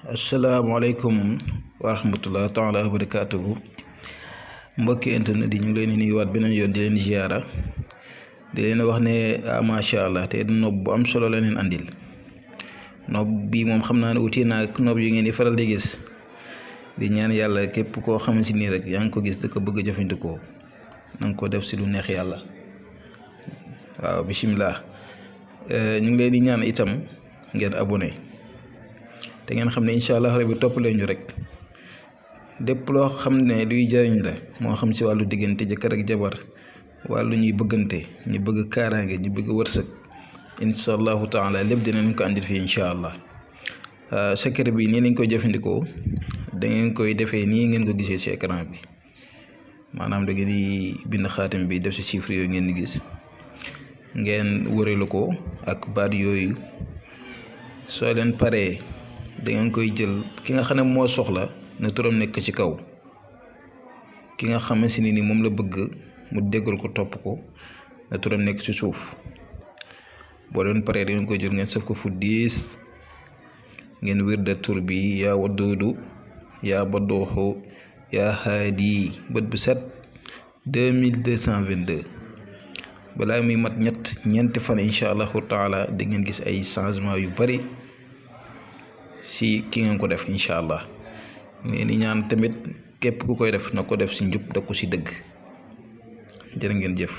asalaamaaleykum wa rahmatullah taala wa barakaatuhu mbokki internet yi ñu ngi leen di nuyuwaat beneen yoon di leen ziara di leen wax ne macha allah te nob bu am solo la leen andil nob bi moom xam naa ne uti naa ak nob yu ngeen di faral di gis di ñaan yàlla képp koo xam si nii rek yaa ngi ko gis da ko bëgg a jëfandikoo na nga ko def si lu neex yàlla waaw bisimilah ñu ngi leen di ñaan itam ngeen abonné. te ngeen xam ne incha allah rabi topp leen ñu rek lépp loo xam ne luy jëriñ la moo xam si wàllu diggante jëkkër ak jabar wàllu ñuy bëggante ñu bëgg kaaraange ñu bëgg wërsëg incha allahu taala lépp dinañ ko andil fii incha allah secret bi nii lañ koy jëfandikoo da ngeen koy defee nii ngeen ko gisee si écran bi maanaam da ngeen di bind xaatim bi def si chiffre yooyu ngeen di gis ngeen wërelu ko ak baat yooyu soo leen paree. da ngeen koy jël ki nga xam ne moo soxla na turam nekk ci kaw ki nga xamante ni moom la bëgg mu déggal ko topp ko na turam nekk ci suuf boo leen paree da ngeen koy jël ngeen saf ko fu diis ngeen wirda tur bi yaa waduudu yaa badooxu yaa haadi bët bu set 2222 balaa muy mat ñeenti fan incha allahu taala da ngeen gis ay changement yu bari si ki ngeen ko def incha allah ngeen di ñaan tamit képp ku koy def na ko def si njub da ko si dëgg jërë ngeen jëf.